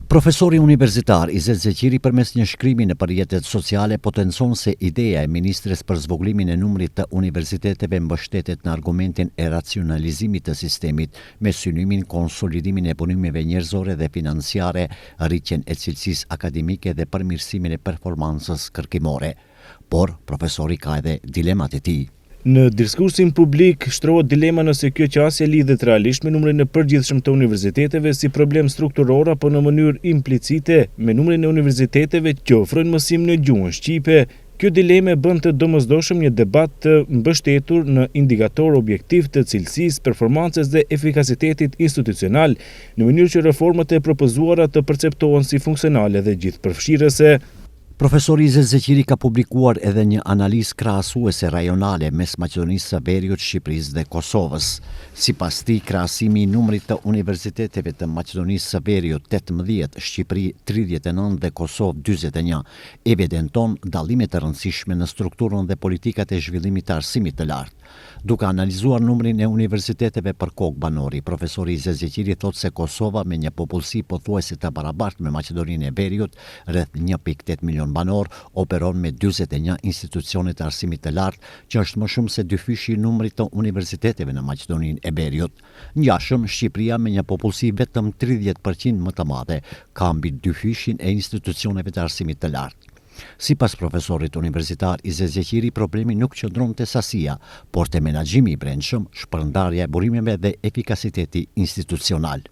Profesori universitar Izet Zeqiri përmes një shkrimi nëpër rrjetet sociale potencon se ideja e ministres për zvogëlimin e numrit të universiteteve mbështetet në argumentin e racionalizimit të sistemit me synimin konsolidimin e burimeve njerëzore dhe financiare, rritjen e cilësisë akademike dhe përmirësimin e performancës kërkimore. Por, profesori ka edhe dilemat e tij. Në diskursin publik shtrohet dilema nëse kjo qasje lidhet realisht me numrin e përgjithshëm të universiteteve si problem strukturor apo në mënyrë implicite me numrin e universiteteve që ofrojnë mësim në gjuhën shqipe. Kjo dilemë e bën të domosdoshëm një debat të mbështetur në indikatorë objektivë të cilësisë, performancës dhe efikasitetit institucional, në mënyrë që reformat e propozuara të perceptohen si funksionale dhe gjithëpërfshirëse. Profesori Izet Zeqiri ka publikuar edhe një analizë krahasuese rajonale mes Maqedonisë së Veriut, Shqipërisë dhe Kosovës. Sipas tij, krahasimi i numrit të universiteteve të Maqedonisë së Veriut, 18, Shqipëri, 39 dhe Kosovë, 41, evidenton dallime të rëndësishme në strukturën dhe politikat e zhvillimit të arsimit të lartë. Duke analizuar numrin e universiteteve për kokë banori, profesori Izet Zeqiri thotë se Kosova me një popullsi pothuajse të barabartë me Maqedoninë e Veriut, rreth 1.8 milion banorë, operon me 41 institucione të arsimit të lartë, që është më shumë se dyfishi i numrit të universiteteve në Maqedoninë e Veriut. Ngjashëm, Shqipëria me një popullsi vetëm 30% më të madhe, ka mbi dyfishin e institucioneve të arsimit të lartë. Sipas profesorit universitar Izet Zeqiri, problemi nuk qëndron te sasia, por te menaxhimi i brendshëm, shpërndarja e burimeve dhe efikasiteti institucional.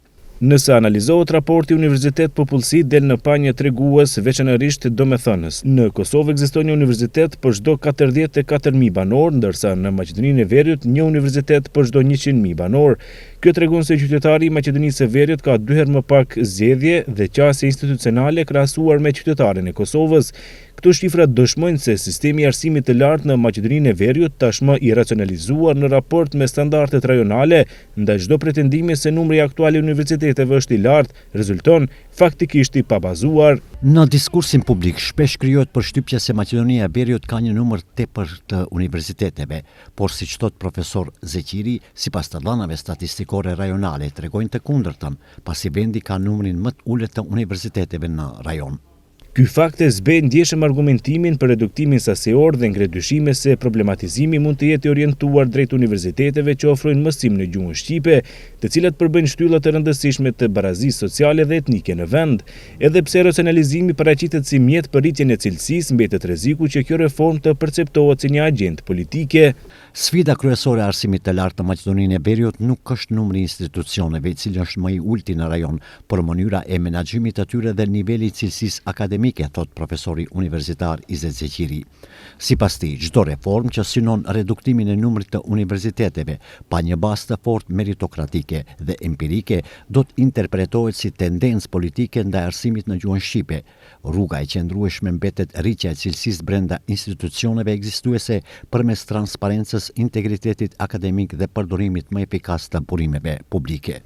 Nëse analizohet raporti universitet-popullsi del në pah një tregues veçanërisht domethënës. Në Kosovë ekziston një universitet për çdo 44.000 banorë, ndërsa në Maqedoninë e Veriut një universitet për çdo 100.000 banorë. Kjo tregon se qytetari i Maqedonisë së Veriut ka dy herë më pak zgjedhje dhe qasje institucionale krahasuar me qytetarin e Kosovës. Këto shifra dëshmojnë se sistemi i arsimit të lartë në Maqedoninë e Veriut tashmë i racionalizuar në raport me standardet rajonale, ndaj çdo pretendimi se numri aktual i universiteteve është i lartë, rezulton faktikisht i pabazuar. Në diskursin publik shpesh krijohet përshtypja se Maqedonia e Veriut ka një numër tepër të universiteteve, por siç thotë profesor Zeqiri, sipas të dhënave statistikore rajonale tregojnë të kundërtën, pasi vendi ka numrin më të ulët të universiteteve në rajon. Ky fakt e zbeh ndjeshëm argumentimin për reduktimin sasior dhe ngre dyshime se problematizimi mund të jetë i orientuar drejt universiteteve që ofrojnë mësim në gjuhën shqipe, të cilat përbëjnë shtylla të rëndësishme të barazisë sociale dhe etnike në vend. Edhe pse racionalizimi paraqitet si mjet për rritjen e cilësisë, mbetet rreziku që kjo reformë të perceptohet si një agjendë politike. Sfida kryesore e arsimit të lartë në Maqedoninë e Veriut nuk është numri i institucioneve, i cili është më i ulti në rajon, por mënyra e menaxhimit të tyre dhe niveli i cilësisë akademike, thotë profesori universitar Izet Zeqiri. Sipas tij, çdo reformë që synon reduktimin e numrit të universiteteve pa një bazë të fortë meritokratike dhe empirike do të interpretohet si tendencë politike ndaj arsimit në gjuhën shqipe. Rruga e qëndrueshme mbetet rritja e cilësisë brenda institucioneve ekzistuese përmes transparencës, integritetit akademik dhe përdorimit më efikas të burimeve publike.